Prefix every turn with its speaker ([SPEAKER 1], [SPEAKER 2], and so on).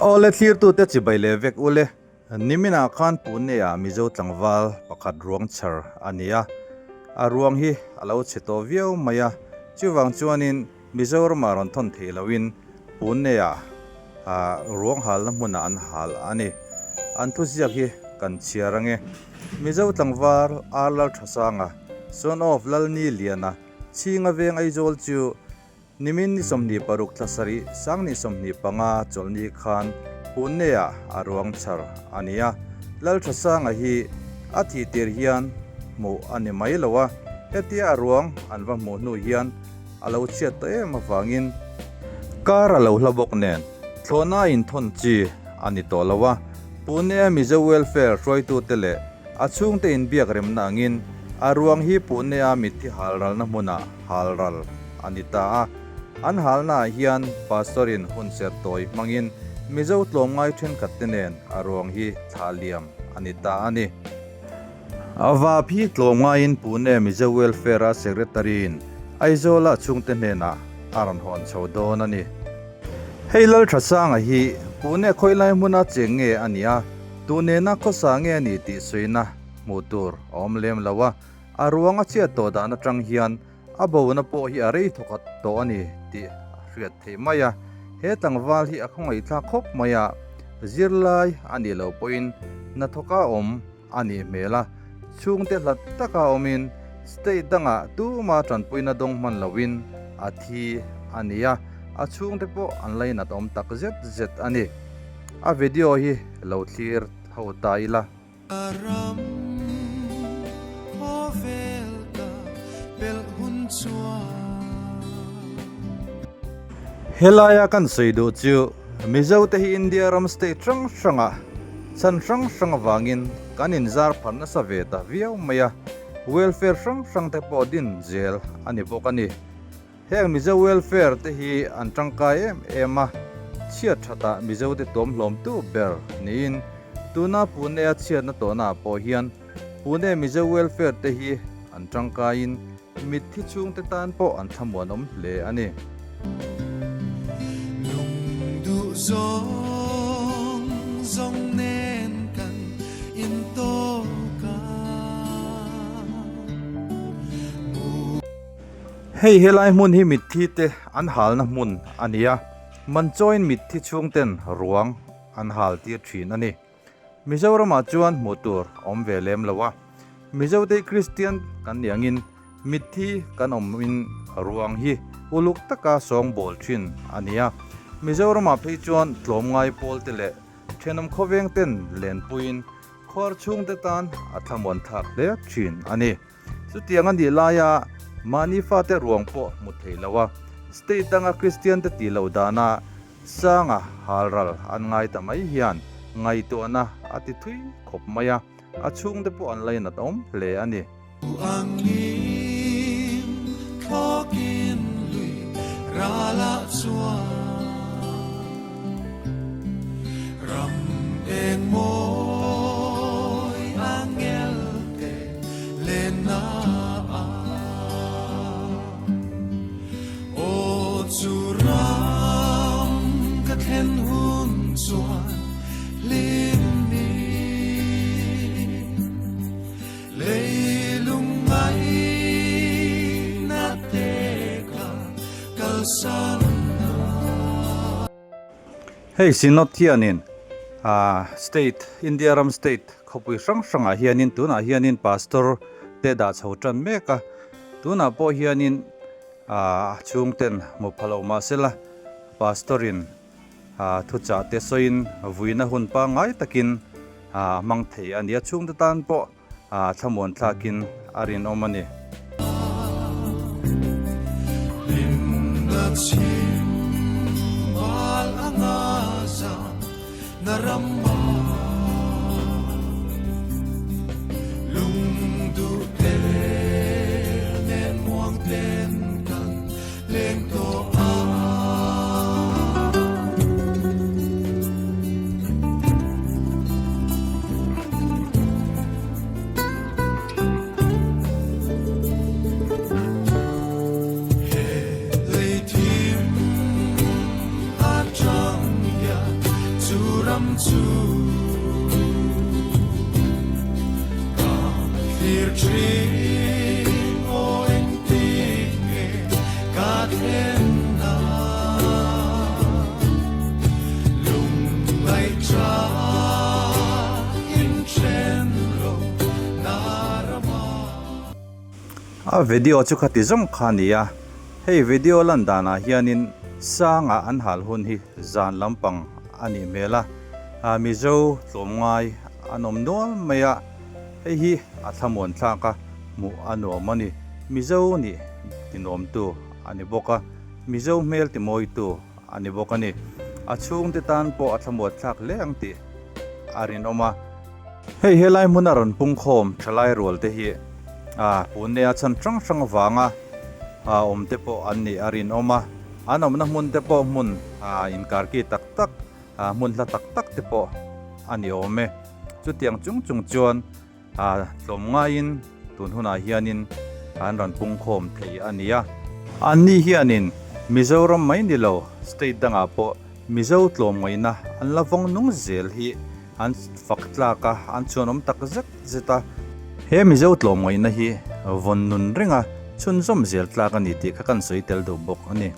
[SPEAKER 1] Awle thlirtute chibai leh vek ule, niminah khan Pune-ah Mizo tlangval pakhat ruang chhar a ni a, a ruang hi a lo chhe tawh viau mai a, chuvang chuanin Mizoramah rawn thawn thei loin Pune-ah ruang halna hmunah an hal a ni. An thuziak hi kan chhiar ange. Mizo tlangval R Lalthasanga, son of Lalni Liana, Chhinga Veng Aizawl chu Nimin ni 26 thla sarih sang ni 25 chawlhni khan Pune-ah a ruang chhar a ni a. Lalthasanga hi a thih tir hian hmuh a ni mai lo a, hetia a ruang an va hmuh hnu hian a lo chhiat tawh em avangin kar a lo hla bawk nen thlawhna inthawn chi a ni tawh lo a. Pune-a Mizo Welfare hruaitute leh a chhungte inbiak remna angin a ruang hi Pune-a mitthi halralna hmunah halral a ni ta a. An halnaah hian Pastor-in hun serh tawi hmangin Mizo tlawmngai thenkhatte nen a ruang hi thlah liam a ni ta a ni. A vap hi tlawmngaiin Pune Mizo Welfare-a Secretary-in Aizawl-a chhungte hnenah a rawn hawn chho dawn a ni. Hei Lalthasanga hi Pune khawilai hmuna cheng nge a nih a, tu nena khawsa nge a nih tih sawiina hmuh tur a awm lem lo a, a ruang a chhiat tawh dan atang hian a bona pawh hi a rei thawkhat tawh a ni tih a hriat theih mai a. He tlangval hi a khawngaihthlak khawp mai a, zirlai a nih loh pawhin hnathawka awm a nih hmel a, chhungte hlat taka awmin state dangah tuma tanpuina dawng hman loin a thi a ni a, a chhungte pawh an lainat awm tak zet zet a ni. A video hi lo thlir ho ta ila.
[SPEAKER 2] A ram khawvel ka pelh hun chuan.
[SPEAKER 1] Helaia kan sawi duh chu Mizo te hi India ram state hrang hrangah chhan hrang hrang avangin kan inzar phar nasa ve ta viau mai a, welfare hrang hrang te pawh din zel a ni bawk a ni. Heng Mizo welfare te hi an tangkai em em a, chhiat thatah Mizo te tuamhlawmtu ber niin tuna Pune-a chhiatna tawhnaah pawh hian Pune Mizo welfare te hi an tangkaiin Mitthi chhungte tan pawh an thlamuanawm hle a ni.
[SPEAKER 2] Lung duh zawng zawng nen kan intawk a.
[SPEAKER 1] Hei helai hmun hi mitthi te an halna hmun a ni a, Manchawiin mitthi chhungten ruang an hal tir thin a ni. Mizoramah chuan hmuh tur a awm ve lem lo a, Mizote Kristian kan nih angin mitthi kan awmin ruang hi uluk taka sawngbawl thin a ni a. Mizoramah phei chuan tlawmngai pawlte leh thenawm khawveng ten lenpuiin khuar chhungte tan a thlamuan thlak hle thin a ni. Chutiang a nih laia mahni fate ruang pawh hmu thei lo a, state danga Kristian te tih loh dana Sanga halral an ngai ta mai hian ngaihtuahna a ti thui khawp mai a, a chhungte pawh an lainat awm hle a ni.
[SPEAKER 2] Angin thlawkin lui ralah chuan ram eng mawi angel te lenna ah aw chu ram ka thlen hun chuan hlim ni Leilung ngaihna te kha kalsan a.
[SPEAKER 1] Hei Synod hianin state, India ram state khawpui hrang hrangah hianin tunah hianin pastor te dah chho tan mek a, tunah pawh hianin chhungten hmu pha lo mahsela pastor in Thuchah te sawiin vuina hun pangngai takin a hmang thei a ni a, chhungte tan pawh thlamuan thlakin a rinawm a ni.
[SPEAKER 2] Hlimna chhim bal anga zam na ram ah lungduh te nen muang ten kan leng tawh a. He lei thim atang hian chu. chu Ka thlir thin aw engtik nge ka thlen na Lungngaih tha in then lo na rama.
[SPEAKER 1] A video chu khati zawng kha a ni a, hei video lan danah hianin sanga an hal hun hi zan lampang a nih hmel a, Mizo tlawmngai an awm nual mai a, hei hi a thlamuan thlak a, hmuh a nuam a ni. Mizo nih tinuamtu a ni bawk a, Mizo hmel timawitu a ni bawk a ni. A chhungte tan pawh a thlamuan thlak hle ang tih a rinawm a. Hei helai hmuna rawn pungkhawm thalai rual te hi a Pune a chhan hrang hrang avanga awm te pawh an nih a rinawm a, an awmna hmun te pawh hmun inkarki tak tak, hmun hla tak tak te pawh a ni awm e. Chutiang chung chung chuan tlawm ngaiin tun hunah hianin an rawn pungkhawm thei a ni a. Anni hianin Mizoram mai ni lo state dangah pawh Mizo tlawmngaihna an la vawng nung zel hi An fak tlak a, an chuanawm tak zet zet a. He Mizo tlawmngaihna hi vawn nun renga chhunzawm zel tlak a ni tih kha kan sawi tel duh bawk a ni.